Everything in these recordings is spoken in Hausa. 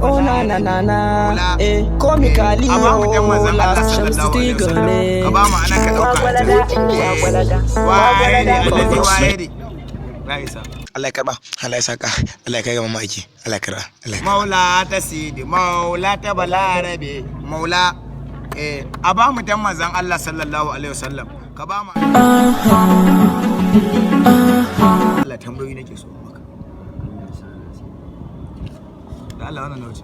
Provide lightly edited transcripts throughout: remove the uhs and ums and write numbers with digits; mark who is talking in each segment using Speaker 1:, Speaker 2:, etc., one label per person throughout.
Speaker 1: Oh na na na na, eh, komikali.
Speaker 2: A ba mu dan manzon
Speaker 1: yo,
Speaker 2: Allah
Speaker 1: last
Speaker 2: sallallahu
Speaker 1: Shamsu
Speaker 2: alaihi
Speaker 1: Tigo
Speaker 2: wasallam.
Speaker 1: ne.
Speaker 2: Ka ba mu anan ka dauka. Wahidi allazi wahidi. Na isa.
Speaker 3: Allah ya karba, Allah ya saka, Allah ya kai ga mamaki, Allah ya karba, Allah ya karba.
Speaker 2: Maula ta Sidi, Maula ta Balarabe, Maula. Eh, a ba mu dan manzon Allah sallallahu alaihi wasallam. Ka ba mu. Allah, tambayoyi nake so in maka. Da Allah, wannan nawa ce?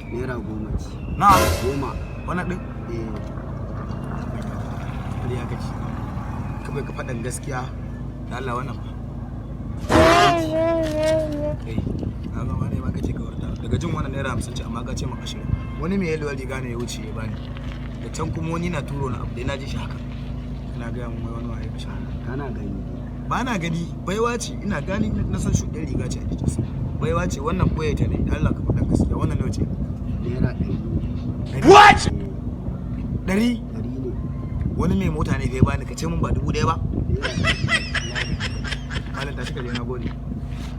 Speaker 4: ₦10 ce.
Speaker 2: Na
Speaker 4: 10.
Speaker 2: Wannan din?
Speaker 4: Eh.
Speaker 2: Ya kace. Kawai ka faɗan gaskiya. Da Allah, wannan fa. Kai, na ga wani ma kace ka warta. Daga jin wannan ₦50 ce, amma ka ce min 20. Wani mai yalwar riga ne ya wuce ya bani. Da can kuma wani na turo na abu dai na ji shi haka. Ina gaya mun wai wani waye 20.
Speaker 4: Kana gani.
Speaker 2: Ba na gani, baiwa ce, ina gani na san shuɗin riga ce a jikinsa. Baiwa ce wannan, boye ta ne. Da Allah ka faɗan gaskiya, wannan nawa ce?
Speaker 4: ₦100.
Speaker 2: What? 100?
Speaker 4: 100 ne.
Speaker 2: Wani mai mota ne fa ya bani, ka ce mun ba 1000 ba?
Speaker 4: ₦100.
Speaker 2: Malam, tashi ka je, na gode.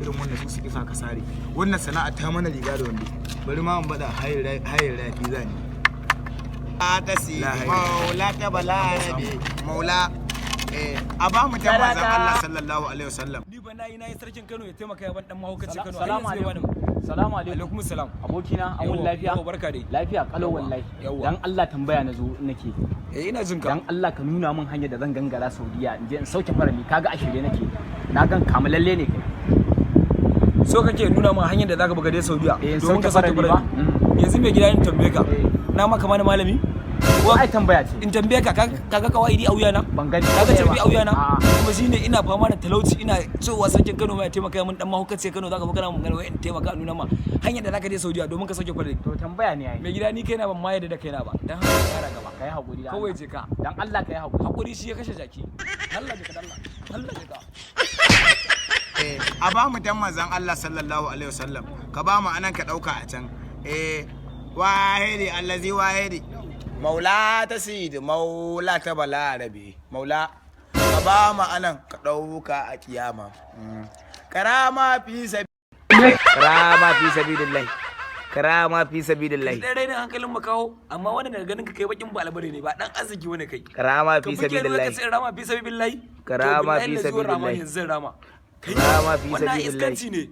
Speaker 2: Irin wannan su suke sa ka sare. Wannan sana'a ta mana riga da wando. Bari ma in bada hayin rafi zani. Ta si Maula ta Balarabe, Maula. Eh, a ba mu ta manzon Allah sallallahu alaihi wasallam.
Speaker 5: Ni ba nayi nayi sarkin Kano ya taimaka ya ban dan mahaukaci Kano.
Speaker 6: Salamu
Speaker 5: Har yanzu bai
Speaker 6: alaikum.
Speaker 5: bani.
Speaker 6: Salamu alaikum.
Speaker 5: Alaikum salam.
Speaker 6: Abokina, an wuni
Speaker 5: Yawwa,
Speaker 6: lafiya?
Speaker 5: yawwa, barka dai.
Speaker 6: Lafiya kalau wallahi.
Speaker 5: Yawwa.
Speaker 6: Dan Allah, tambaya na zo nake.
Speaker 5: Eh, ina jin ka.
Speaker 6: Dan Allah ka nuna min hanyar da zan gangara Saudiya in je in sauke farali, kaga a shirye nake. Na gan kamalalle ne kai.
Speaker 5: So kake nuna min hanyar da zaka buga dai Saudiya
Speaker 6: Eh, in
Speaker 5: domin ka
Speaker 6: sauke
Speaker 5: sauke
Speaker 6: farali ba?
Speaker 5: farali. Yanzu mai gida, in tambaye ka.
Speaker 6: Eh.
Speaker 5: Na maka mana malami?
Speaker 6: Ko ai tambaya ce.
Speaker 5: In tambaye ka, kaga kawai a wuyana?
Speaker 6: Ban gani.
Speaker 5: Kaga tarbi a wuyana?
Speaker 6: A'a.
Speaker 5: Kuma shine ina fama da talauci, ina cewa sarkin Kano mai taimaka min, dan mahaukaci Kano zaka buga mun gano in taimaka nuna ma hanyar da zaka je Saudiya domin ka sauke farali.
Speaker 6: To tambaya ne ai.
Speaker 5: Mai gida, ni kaina ban ma yarda da kaina ba. Dan haka ka kara gaba.
Speaker 6: Kai hakuri da
Speaker 5: Kawai
Speaker 6: Allah.
Speaker 5: je ka.
Speaker 6: Dan Allah kai hakuri.
Speaker 5: Hakuri shi ya kashe jaki. Allah je ka dalla. Allah je ka.
Speaker 2: Eh, a ba mu dan manzon Allah sallallahu alaihi wasallam. Ka ba mu anan ka dauka a can. Eh, wahidi allazi wahidi. Maula ta Sidi, Maula ta Balarabe, Maula. Ka ba mu anan ka dauka a kiyama. Karama fi sabi. Karama fi sabilillah. Karama fi sabilillah.
Speaker 5: Dan rainin hankalin makaho, amma wannan daga ganin ka kai bakin ba albare ne ba, dan arziki wani kai.
Speaker 2: Karama
Speaker 5: Ka
Speaker 2: fi
Speaker 5: buge ni
Speaker 2: sabilillah.
Speaker 5: ka ce rama fi sabilillah.
Speaker 2: Karama
Speaker 5: To
Speaker 2: fi
Speaker 5: billahi lazi wa rama
Speaker 2: sabilillah.
Speaker 5: yanzu zan rama. Kai,
Speaker 2: Karama fi
Speaker 5: wannan
Speaker 2: sabilillah.
Speaker 5: iskanci ne.